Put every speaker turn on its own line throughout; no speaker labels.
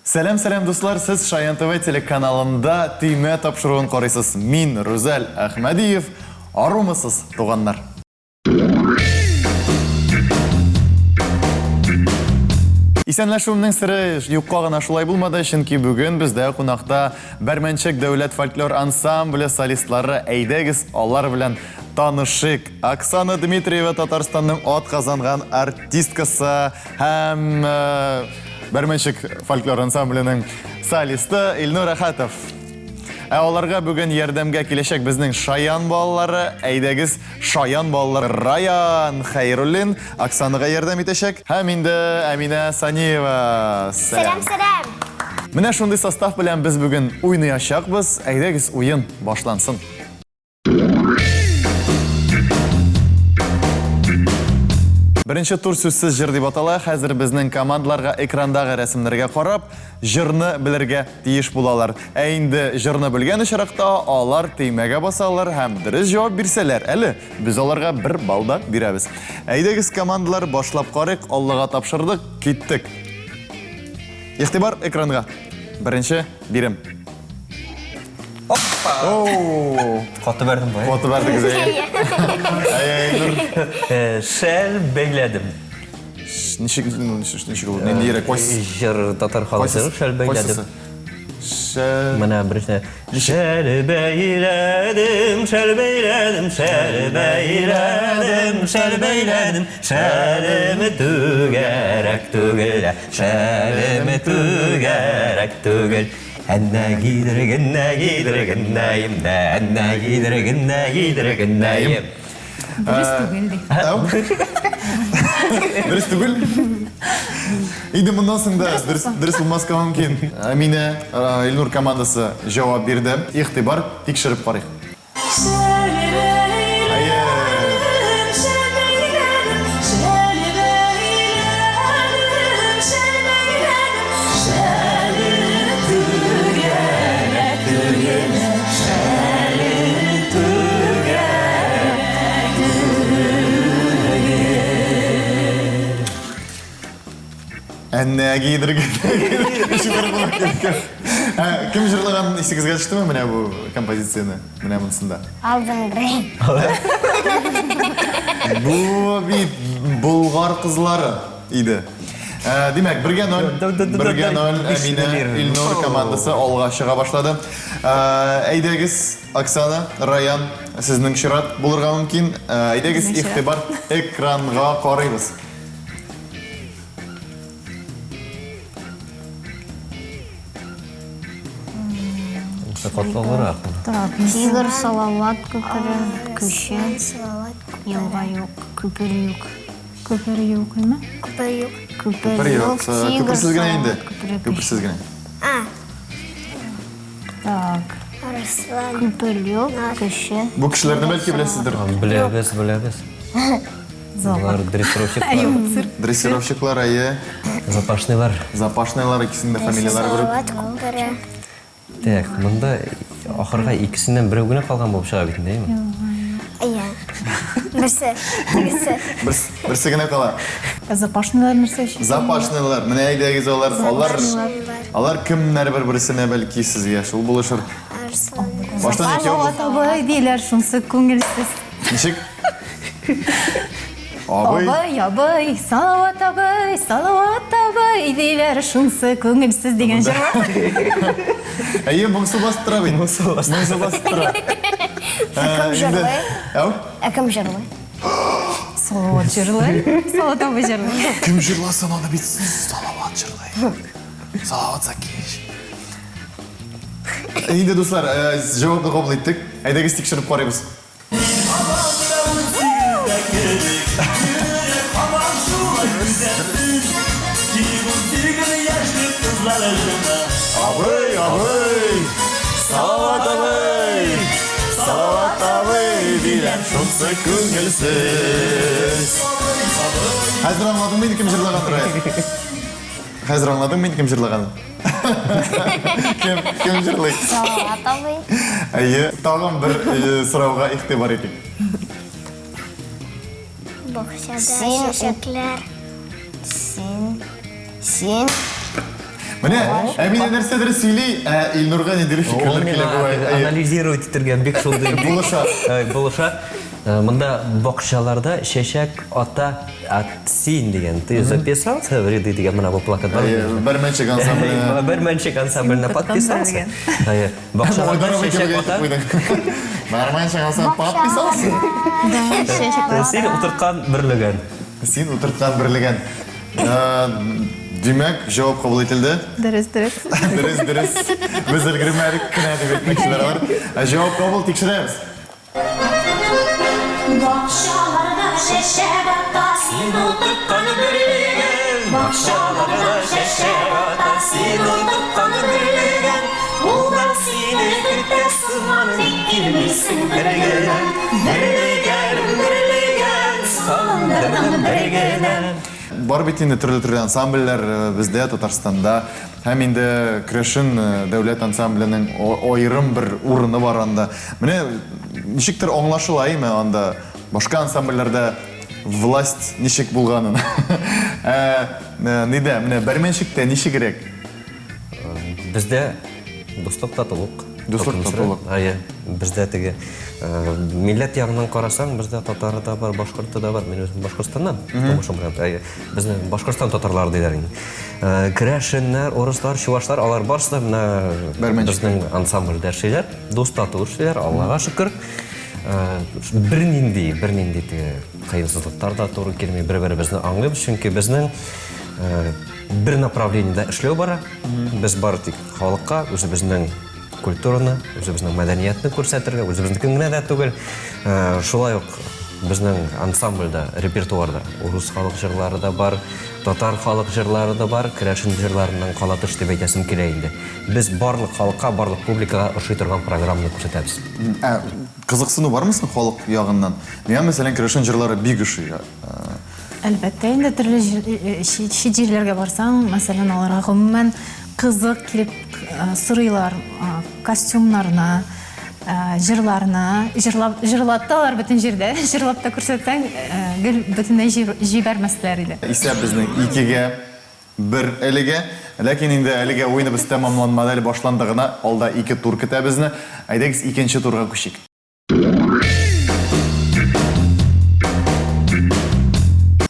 Сәлам, сәлам, дуслар! Сез Шаян ТВ телеканалында Төймә тапшыруын карыйсыз. Мин Рүзәл Әхмәдиев. Арумысыз, туганнар? Исәнләшүемнең сере юкка гына шулай булмады, чөнки бүген бездә кунакта Бәрмәнчек дәүләт фольклор ансамбле солистлары. Әйдәгез, алар белән танышыйк. Оксана Дмитриева Татарстанның атказанган артисткасы һәм э, Бәрмәнчек фольклор ансамбленең солисты Илнур Әхәтов. Ә аларга бүген ярдәмгә киләчәк безнең шаян балалары. Әйдәгез, шаян балалар Раян Хәйруллин Оксанага ярдәм итәчәк. Һәм инде Әминә Саниева.
Сәлам, сәлам!
Менә шундый состав белән без бүген уйнаячакбыз. Әйдәгез, уен башлансын. Беренче тур сүзсез җыр дип атала. Хәзер безнең командаларга экрандагы рәсемнәргә карап, җырны белергә тиеш булалар. Ә инде җырны белгән очракта алар төймәгә басалар һәм дөрес җавап бирсәләр, әле без аларга бер балл да бирәбез. Әйдәгез, командалар, башлап карыйк. Аллага тапшырдык, киттек. Игътибар экранга. Беренче бирем.
Опа!
Оу!
Каты бәрдем бай.
Каты бәрдегез, әйе. Әйе, Илнур.
Э, Шәл бәйләдем.
Ничек, ну, ничек, ничек ул? Ниндиерәк? Кайсысы?
Җыр татар халык җыры шәл бәйләдем.
Кайсысы? Шәл.
Менә беренче. Шәл бәйләдем, шәл бәйләдем, шәл бәйләдем, шәл бәйләдем, шәлем түгәрәк түгел, шәлем түгәрәк түгел. Әннә гидер генә гидер генәем дә, әннә гидер генә гидер генәем.
Дөрес түгел ди.
Дөрес түгел? Инде моннан соң да дөрес, дөрес булмаска мөмкин. Әминә, Илнур командасы җавап бирде. Игътибар, тикшереп карыйк. Әйе. Әннә гидер Кем җырлаган исегезгә төштеме менә бу композицияне? Менә монысында.
Алдым Грей.
Бу бит Болгар кызлары иде. Ә, димәк, бергә ноль, бергә ноль, Әминә, Илнур командасы алга чыга башлады. Ә, әйдәгез, Оксана, Раян, сезнең чират булырга мөмкин. Ә, әйдәгез, игътибар экранга карыйбыз.
Катлаулырак.
Так,
Тигр, Салават күпере, көче, елга юк, күпер юк.
Күпер юк, әйме?
Күпер юк. Күпер
Күпер юк.
юк, тигр,
Күперсез генә инде.
Салават күпере, көче.
Күперсез генә.
А,
Так.
Арыслан. Күпер юк, көче.
Бу кешеләрне бәлки беләсездер.
Беләбез, беләбез. Болар дрессировщиклар.
Әйе,
Дрессировщиклар, әйе.
Запашныйлар.
Запашныйлар, икесенең дә фамилияләре бер.
Салават күпере.
Так, монда ахырга икесеннән берәү генә калган булып чыга бит инде, әйеме?
Әйе. Берсе, берсе.
Берсе, берсе генә кала.
Запашныйлар нәрсә өчен?
Запашныйлар. Менә әйдәгез алар, алар, алар кемнәр бер-берсенә бәлки сезгә шул булышыр.
Арыслан.
Баштан икәү
Салават абый диләр, шунсы күңелсез.
Ничек? Абый.
Абый, абый, Салават абый, Салават абый диләр, шунсы күңелсез дигән җыр бар.
Әйе, моңсу басып тора бит. Моңсу басып тора.
Ә кем җырлый?
Әу?
Ә кем җырлый?
Салават җырлый, Салават абый җырлый.
Кем җырласын аны бит Салават җырлый. Салават Закиевич. Инде дуслар, җавапны кабул иттек. Әйдәгез тикшереп карыйбыз. Абый, абый, Салават абый, Салават абый, диләр шунсы күңелсез. Хәзер аңладыңмы инде кем җырлаганын, Рая? Хәзер аңладыңмы инде кем җырлаганын? Кем, кем җырлый?
Салават абый.
Әйе, тагын бер э, сорауга игътибар итик.
Бакчада чәчәкләр. Син. Син.
Менә Әминә нәрсәдер сөйли, ә Илнурга ниндидер фикерләр килә бугай.
Анализировать итергә бик шундый
булыша.
Булыша. Монда бакчаларда чәчәк ата син дигән. Ты записался в ряды дигән менә бу плакат бар.
Бәрмәнчек ансамбленә.
Бәрмәнчек ансамбленә подписался. Бакчаларда чәчәк ата.
Бәрмәнчек ансамбль подписался.
Син утырткан бөрлегән.
Син утырткан бөрлегән. Димәк, җавап кабул ителде.
Дөрес, дөрес.
Дөрес, дөрес. Без өлгермәдек кенә дип әйтмәкчеләр алар. Җавап кабул, тикшерәбез.
Бакчаларда чәчәк ата, син утырткан бөрлегән. Бакчаларда чәчәк ата, син утырткан бөрлегән. Ул да сине көтә сыман, ник килмисең бер генә. Бөрлегәнем, бөрлегән, сагындырдың бер генә.
Бар бит инде төрле-төрле ансамбльләр бездә, Татарстанда. Һәм инде Крәшен дәүләт ансамбленең аерым бер урыны бар анда. Менә ничектер аңлашыла име анда башка ансамбльләрдә власть ничек булганын. Ә нидә, менә Бәрмәнчектә ничегрәк?
Бездә дуслык, татулык.
Дуслык, татулык.
Әйе, бездә теге милләт ягыннан карасаң, бездә татары да бар, башкорты да бар. Мин үзем Башкортстаннан, тумышым белән. Әйе, безне Башкортстан татарлары диләр инде. Керәшеннәр, урыслар, чувашлар, алар барысы да менә безнең ансамбльдә эшлиләр, дус тату эшлиләр, Аллага шөкер. Бернинди, бернинди теге кыенсызлыклар да туры килми, бер-беребезне аңлыйбыз, чөнки безнең бер направлениедә эшләү бара. Без бары тик халыкка үзебезнең культураны, үзебезнең мәдәниятне күрсәтергә, үзебезнекен генә дә түгел, шулай ук безнең ансамбльдә, репертуарда урыс халык җырлары да бар, татар халык җырлары да бар, керәшен җырларыннан кала тыш дип әйтәсем килә инде. Без барлык халыкка, барлык публикага ошый торган программаны күрсәтәбез.
Ә кызыксыну бармы соң халык ягыннан? Миңа, мәсәлән, керәшен җырлары бик ошый.
Әлбәттә инде, төрле чит җирләргә барсаң, мәсәлән, аларга гомумән кызык килеп сорыйлар костюмнарны, җырларны, җырлап җырлаталар бөтен җирдә, җырлап та күрсәтсәң, гел бөтенләй җибәрмәсләр иде.
Исәп безнең 2-1 әлегә. Ләкин инде әлегә уеныбыз тәмамланмады, әле башланды гына. Алда ике тур көтә безне. Әйдәгез, икенче турга күчик.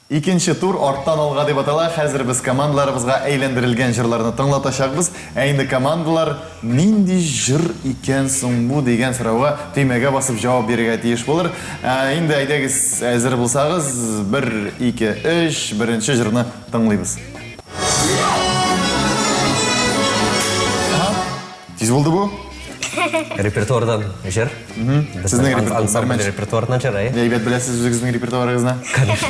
Икенче тур арттан алга дип атала. Хәзер без командаларыбызга әйләндерелгән җырларны тыңлатачакбыз. Ә инде командалар нинди җыр икән соң бу дигән сорауга төймәгә басып җавап бирергә тиеш булыр. Ә инде әйдәгез, әзер булсагыз, бер, ике, өч, беренче җырны тыңлыйбыз. Тиз булды бу.
Репертуардан җыр.
Сезнең репертуар.
Ансамбль репертуарыннан җыр, әйе.
Әйбәт беләсез үзегезнең репертуарыгызны.
Конечно.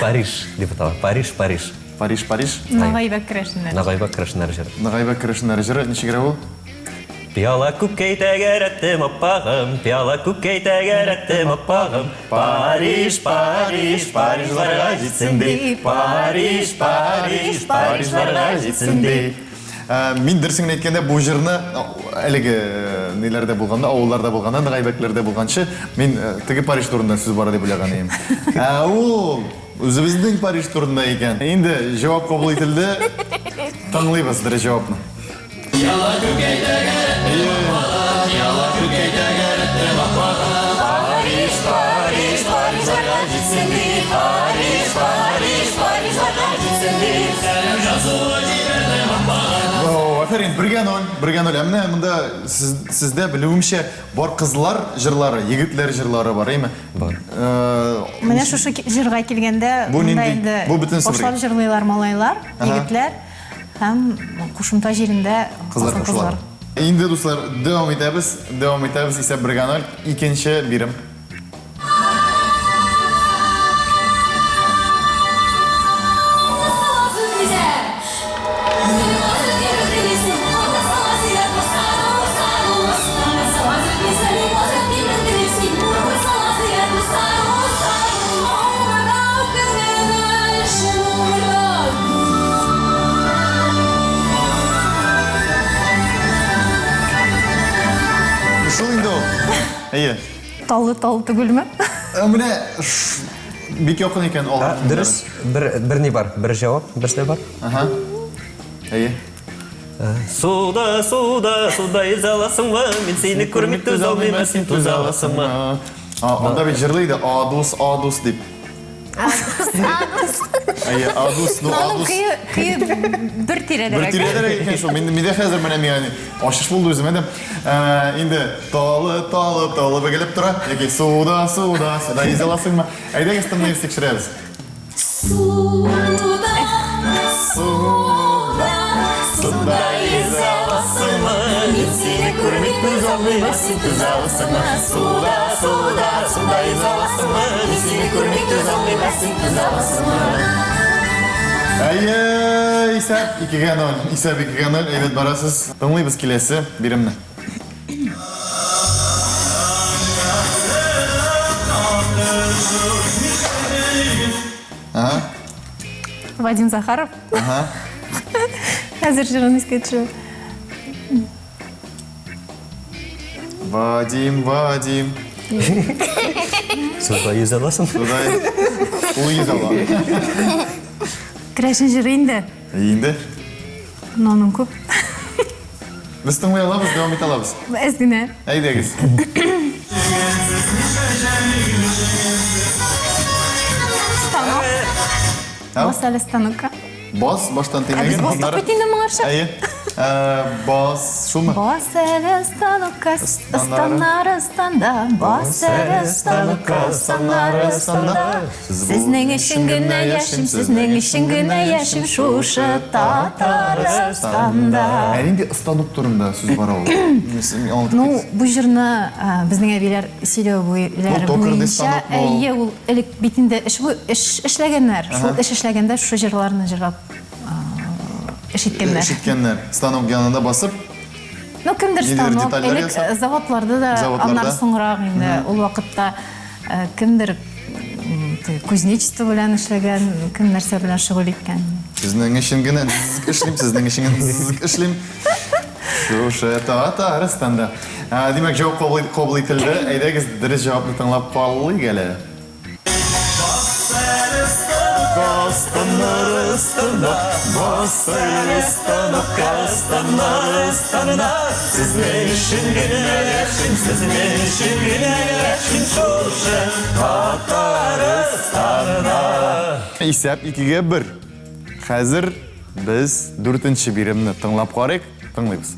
Париж дип атала. Париж, Париж.
Париж, Париж.
Нагайбәк керәшеннәр.
Нагайбәк керәшеннәр җыры.
Нагайбәк керәшеннәр җыры ничегрәк ул?
Пиала күккәй тәгәрәттем, аппагым, пиала күккәй тәгәрәттем, аппагым. Париж, Париж, Парижларга җитсен ди. Париж, Париж, Парижларга җитсен ди.
Мин дөресен генә әйткәндә, бу җырны әлеге ниләрдә булганда, авылларда булганда, Нагайбәкләрдә булганчы, мин теге Париж турында сүз бара дип уйлаган идем. Ә ул үзебезнең Париж турында икән. Инде җавап кабул ителде. Тыңлыйбыз дөрес җавапны. Афәрин, 1-0, 1-0. Ә менә монда сездә белүемчә бар кызлар җырлары, егетләр җырлары бар, әйме?
Бар.
Менә шушы җырга килгәндә, монда инде башлап җырлыйлар малайлар, егетләр. Һәм кушымта җирендә
кызлар кушыла. Инде, дуслар, дәвам итәбез. Дәвам итәбез. Исәп 1-0. Икенче бирем. Шул инде ул. Әйе.
Таллы тал түгелме?
Ә менә Бик якын икән алар.
Дөрес, бер бер ни бар, бер җавап, берсе бар.
Ага. Әйе.
Суда, суда, суда йөзә аласыңмы? Мин сине күрми түзә алмыйм, ә син түзә аласыңмы?
Анда бит җырлый иде, Адус, Адус дип.
Адус.
Әйе, Адус, ну
Аның
Адус.
көе, көе бер тирәдәрәк.
Бер тирәдәрәк икән шул. Мин миндә хәзер менә миңа ачыш булды үземә дә. Ә, инде талы, талы, талы бөгелеп тора. Яки суда, суда, суда йөзә аласыңмы? Әйдәгез тыңлыйбыз, тикшерәбез.
Суда,
Суда,
суда йөзә аласыңмы? Мин сине күрми түзә алмыйм, ә син түзә аласыңмы? Суда, суда, суда йөзә аласыңмы? Мин сине күрми түзә алмыйм, ә син түзә аласыңмы?
Әйе, исәп 2-гә 0. Исәп 2-гә 0. Әйбәт барасыз. Тыңлыйбыз киләсе биремне. Ага.
Вадим Захаров.
Ага.
Хәзер җырын искә төшерә.
Вадим, Вадим.
Суда йөзә аласың?
Суда ул йөзә ала.
Керәшен җыры инде.
Инде.
Но аның күп.
Без тыңлый алабыз, дәвам итә алабыз.
Әз генә.
Әйдәгез.
Станок. Бас әле станокка.
Бас, баштан
Ә
тимәген.
без бастык
аннары-
бит инде моңарчы.
Әйе. Ә, Бас, шулмы?
Бас әле станокка, станнары станда, бас әле станокка, станнары станда. Сезнең өчен генә яшим, сезнең өчен генә яшим шушы Татарстанда.
Ә нинди станок турында сүз бара ул?
Ну, бу җырны безнең әбиләр сөйләү буйлары буенча, әйе, ул элек бит инде эш эш эшләгәннәр. Шул эш эшләгәндә шушы җырларны җырлап эш иткәннәр.
Эш иткәннәр. Станок янында басып,
Ну, кемдер станок, элек заводларда да, аннары соңрак инде ул вакытта Кемдер кузнечество белән эшләгән, кем нәрсә белән шөгыль иткән.
Сезнең өчен генә эшлим, сезнең өчен генә эшлим. Шушы Татарстанда. Димәк, җавап кабул ителде. Әйдәгез, дөрес җавапны тыңлап калыйк әле.
Сезнең өчен генә яшим, сезнең өчен генә яшим шушы Татарстанда.
Исәп 2-гә 1. Хәзер без дүртенче биремне тыңлап карыйк. Тыңлыйбыз.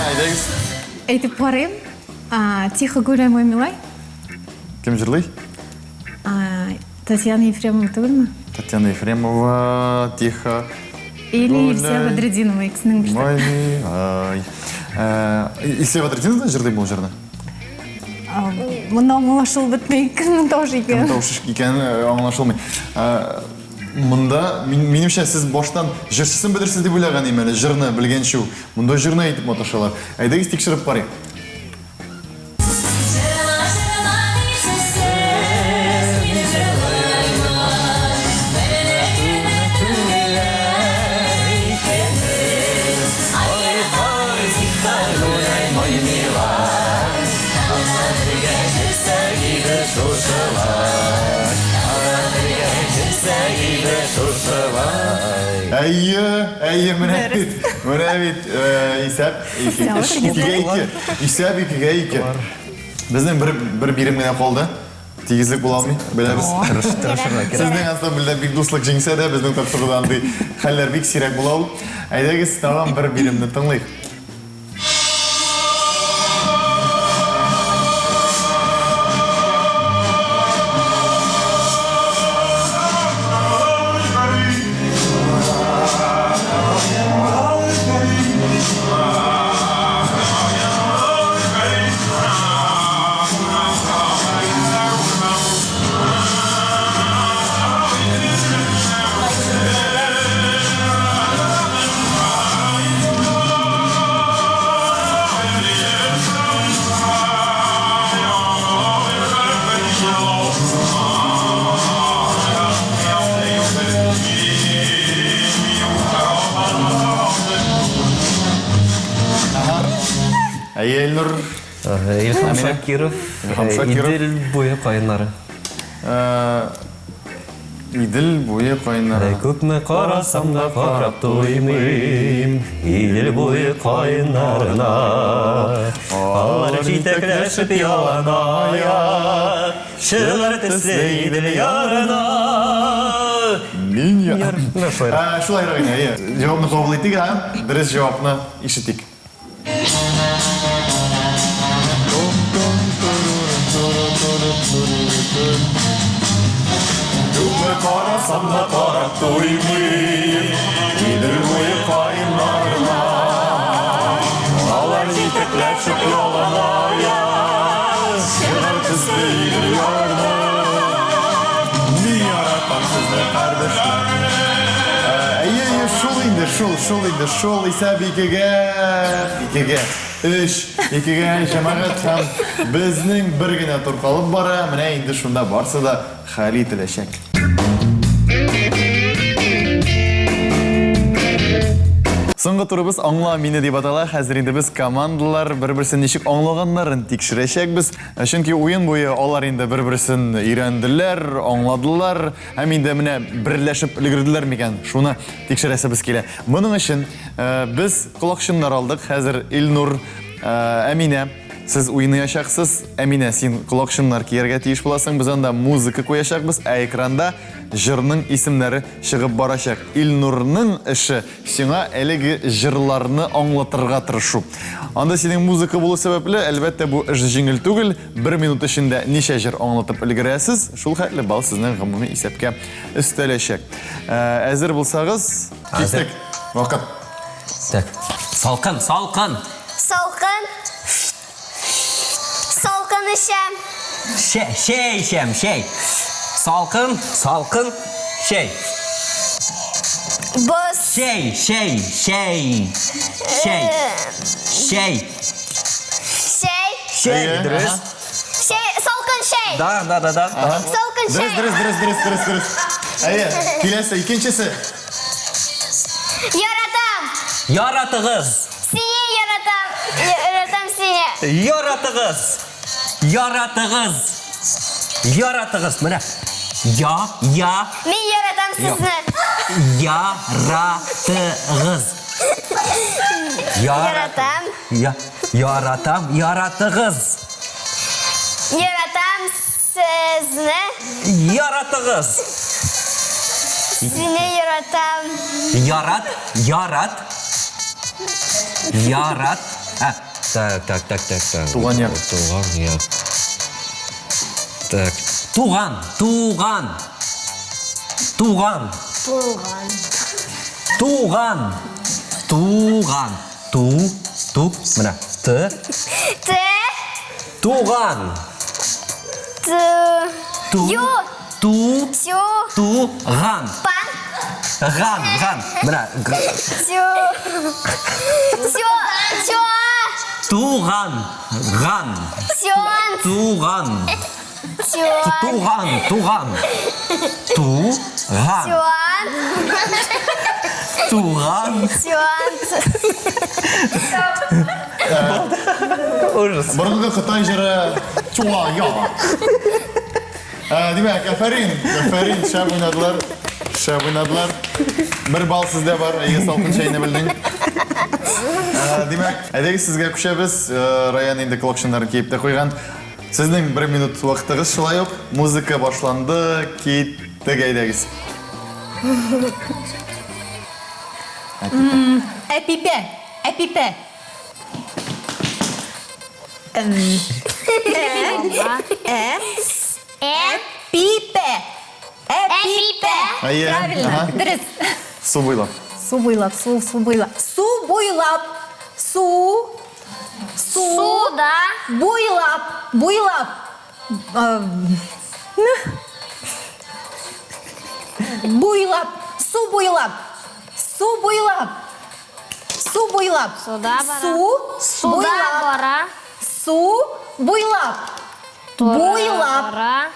Әйдәгез.
Әйтеп карыйм. Тихо гуляй, мой милай.
Кем җырлый?
Татьяна Ефремова түгелме?
Татьяна Ефремова, тихо.
Или Илсия Бадретдинова, икесенең берсе.
Мой милай. Илсия Бадретдинова җырлый бу җырны?
Монда аңлашылып бетми, кемнең тавышы икән.
Кем тавышы икән аңлашылмый. Монда, минемчә, сез баштан җырчысын белерсез дип уйлаган идем әле, җырны белгәнче үк. Монда җырны әйтеп маташалар. Әйдәгез тикшереп карыйк. Әйе, әйе, менә бит, менә бит, исәп икегә ике, исәп икегә ике. Безнең бер бер бирем генә калды. Тигезлек була алмый, беләбез.
Тырышырга кирәк.
Сезнең ансамбльдә бик дуслык җиңсә дә, безнең тапшыруда андый хәлләр бик сирәк була ул. Әйдәгез, тагын бер биремне тыңлыйк. Илнур.
Илһам Шакиров.
Илһам Шакиров.
Идел буе каеннары.
Идел буе каеннары.
Күпме карасам да карап туймыйм Идел буе каеннарына. Алар җитәкләшеп яланаяк Чыгар төсле Идел ярына.
Мин я.
Менә шулайрак.
Шулайрак инде, әйе. Җавапны кабул итик һәм дөрес җавапны ишетик. Күпме карасам да карап туймыйм Идел буе каеннарына. Алар җитәкләшеп яланаяк Чыгар төсле Идел ярына. Мин яратам сезне, кардәшләр. Әйе, әйе, шул инде, шул, шул инде, шул исәп икегә, икегә, өч, икегә җәмәгать һәм безнең бер генә тур калып бара, менә инде шунда барсы да хәл ителәчәк. Соңгы турыбыз Аңла мине дип атала. Хәзер инде без командалар бер-берсен ничек аңлаганнарын тикшерәчәкбез. Чөнки уен буе алар инде бер-берсен өйрәнделәр, аңладылар һәм инде менә берләшеп өлгерделәр микән, шуны тикшерәсебез килә. Моның өчен без колакчыннар алдык. Хәзер Илнур, Әминә, сез уйнаячаксыз. Әминә, син колакчыннар кияргә тиеш буласың. Без анда музыка куячакбыз, ә экранда җырның исемнәре чыгып барачак. Илнурның эше сиңа әлеге җырларны аңлатырга тырышу. Анда синең музыка булу сәбәпле, әлбәттә, бу эш җиңел түгел. Бер минут эчендә ничә җыр аңлатып өлгерәсез, шул хәтле балл сезнең гомуми исәпкә өстәләчәк. Әзер булсагыз, киттек. Вакыт.
Так. Салкын, салкын.
Салкын. Салкын эчәм.
Чәй, чәй эчәм, чәй. Салкын, салкын, чәй.
Боз.
Чәй, чәй, чәй. Чәй. Чәй.
Чәй.
Чәй, дөрес.
Чәй, салкын чәй.
Да, да, да, да.
Салкын чәй.
Дөрес, дөрес, дөрес, дөрес, дөрес. Әйе, киләсе, икенчесе.
Яратам.
Яратыгыз.
Сине яратам. Яратам сине.
Яратыгыз. Яратыгыз. Яратыгыз. Менә. Я, я.
Мин яратам сезне.
Яратыгыз.
Яратам.
Я, яратам, яратыгыз.
Яратам сезне.
Яратыгыз.
Сине яратам.
Ярат, ярат. Ярат. А, так, так, так, так, так.
Туган як.
Туган як. Так. Туган, туган. Туган.
Туган.
Туган. Туган. Ту, ту, менә. Т.
Т.
Туган.
Т.
Ту.
Ю.
Ту.
Тю.
Туган.
Пан.
Ган, ган. Менә.
Тю. Тю. Тю.
Туган. Ган.
Тюан.
Туган.
Тюан.
Туган, туган. Туган.
Тюан.
Туган.
Тюан.
Ужас.
Борынгы Кытай җыры Чуа Я. Димәк, афәрин, афәрин, шәп уйнадылар. Шәп уйнадылар. Бер балл сездә бар, әйе, салкын чәйне белдең. Димәк, әйдәгез сезгә күчәбез. Раян инде колакчыннарын киеп тә куйган. Сезнең бер минут вакытыгыз шулай ук. Музыка башланды, киттек, әйдәгез.
Әпипә, әпипә. Ә, ә,
Ә.
пипә. Әпипә.
Әйе,
Правильно,
ага.
дөрес.
Су буйлап.
Су буйлап, су, су буйлап. Су буйлап. Су. Су.
Суда.
Буйлап, буйлап. Буйлап, су буйлап. Су буйлап. Су буйлап.
Суда бара.
Су
Суда
буйлап.
бара.
Су буйлап. Буйлап.
Бара.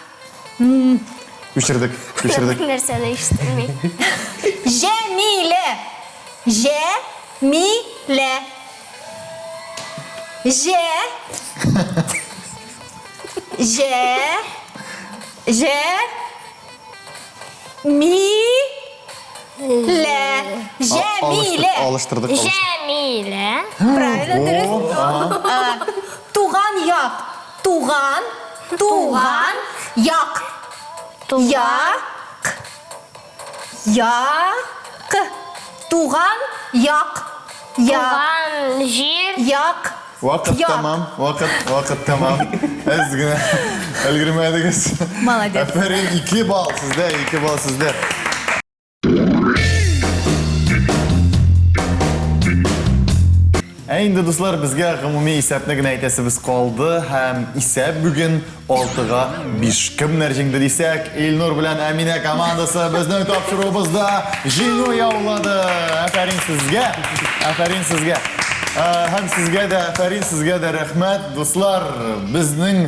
Күчердек, күчердек.
Нәрсә дә ишетелми.
Җәмилә. Җәмилә. Җә. Җә. Җә. Ми. Лә. Җәмилә.
Алыштырдык.
Җәмилә.
Правильно, дөрес. Туган як. Туган. Туган як. Як. Як. Туган як. Як.
Туган җир.
Як.
Вакыт
Як.
тәмам, вакыт, вакыт тәмам. Әз генә өлгермәдегез.
Молодец.
Афәрин, 2 балл сездә, 2 балл сездә. Ә инде, дуслар, безгә гомуми исәпне генә әйтәсебез калды һәм исәп бүген 6-га 5. Кемнәр җиңде дисәк, Илнур белән Әминә командасы безнең тапшыруыбызда җиңү яулады. Афәрин сезгә! Афәрин сезгә! Ә, Һәм сезгә дә афәрин, сезгә дә рәхмәт, дуслар. Безнең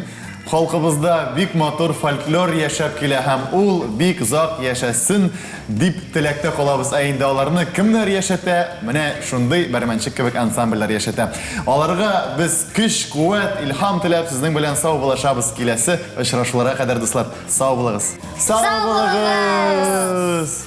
халкыбызда бик матур фольклор яшәп килә һәм ул бик озак яшәсен дип теләктә калабыз. Ә инде аларны кемнәр яшәтә? Менә шундый Бәрмәнчек кебек ансамбльләр яшәтә. Аларга без көч, куәт, илһам теләп сезнең белән сау булашабыз. Киләсе очрашуларга кадәр, дуслар, сау булыгыз. Сау булыгыз!